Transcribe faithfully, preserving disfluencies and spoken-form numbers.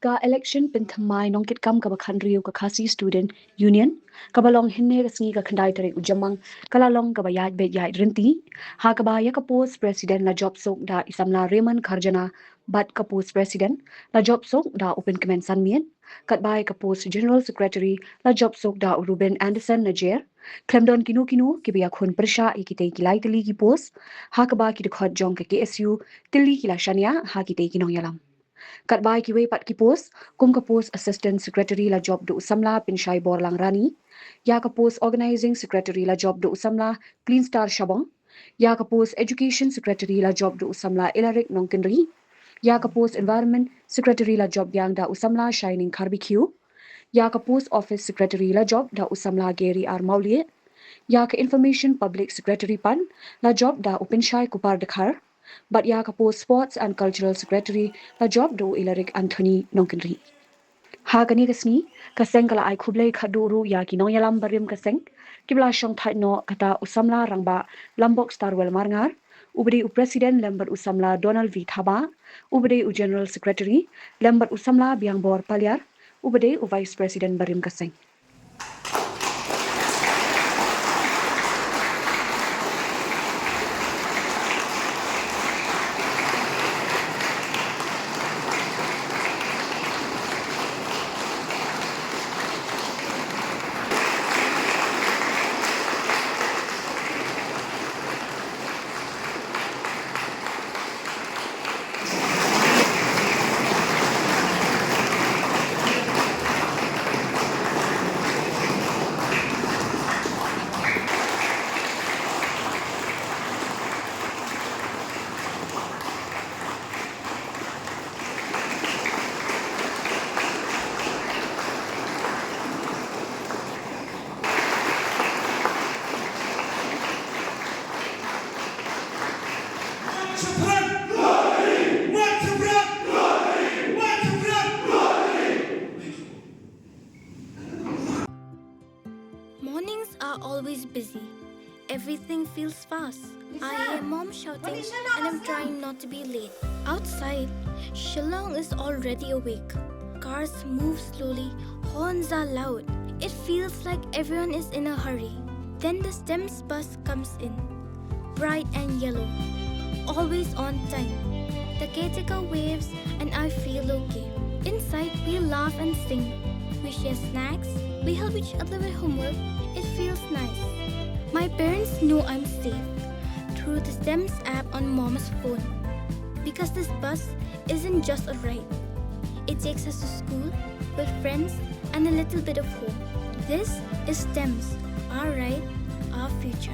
Ka election pynthymmai nongkitkam kaba khathynriew ka Khasi Student Union, kaba long hynne ka sngi ka khyndai tarik u Jymmang, ka la long kaba ïaid beit ïaid rynti, ha kaba ïa ka post president la jop suk da i samla Raymond Kharjana, bad ka post president la jop suk da u Pynkmen Sanmiet, katba ïa ka post general secretary la jop suk da u Ruben Anderson Najer. Khlem don kino kino kiba ïakhun pyrshah ïa kitei ki lai tylli ki post, ha kaba ki dkhot jong ka K S U tylli ki la shaniah ha kitei ki nongïalam. Katba ïa kiwei pat ki post, kum ka post assistant secretary la jop da u samla Pynshai Borlang Rani, ïa ka post organizing secretary la jop da u samla Clean Star Shabong, ïa ka post education secretary la jop da u samla Ilaric Nongkynrih, ïa ka post environment secretary la jop biang da u samla Shining Kharbikiew, ïa ka post office secretary la jop da u samla Gary R Mawlieh, ïa ka information public secretary pat la jop da u Pynshai Kupar Dkhar, bad ïa ka post sports and cultural secretary la jop da u Ilaric Anthony Nongkynrih. Ha kane ka sngi, ka seng ka la ai khublei khatduh ruh ïa ki nongïalam barim ka seng kiba la shongthait noh, kata u samla rangbah Lambok Starwell Marngar, uba dei u president, lem bad u samla Donald V Thabah, uba dei u general secretary, lem bad u samla Biangbor Paliar, uba dei u vice president barim ka seng. Mornings are always busy. Everything feels fast. I hear mom shouting and I'm trying not to be late. Outside, Shillong is already awake. Cars move slowly, horns are loud. It feels like everyone is in a hurry. Then the STEMS bus comes in, bright and yellow, always on time. The caretaker waves and I feel okay. Inside, we laugh and sing. We share snacks. We help each other with homework. It feels nice. My parents know I'm safe through the STEMS app on mom's phone. Because this bus isn't just a ride. It takes us to school, with friends, and a little bit of home. This is STEMS, our ride, our future.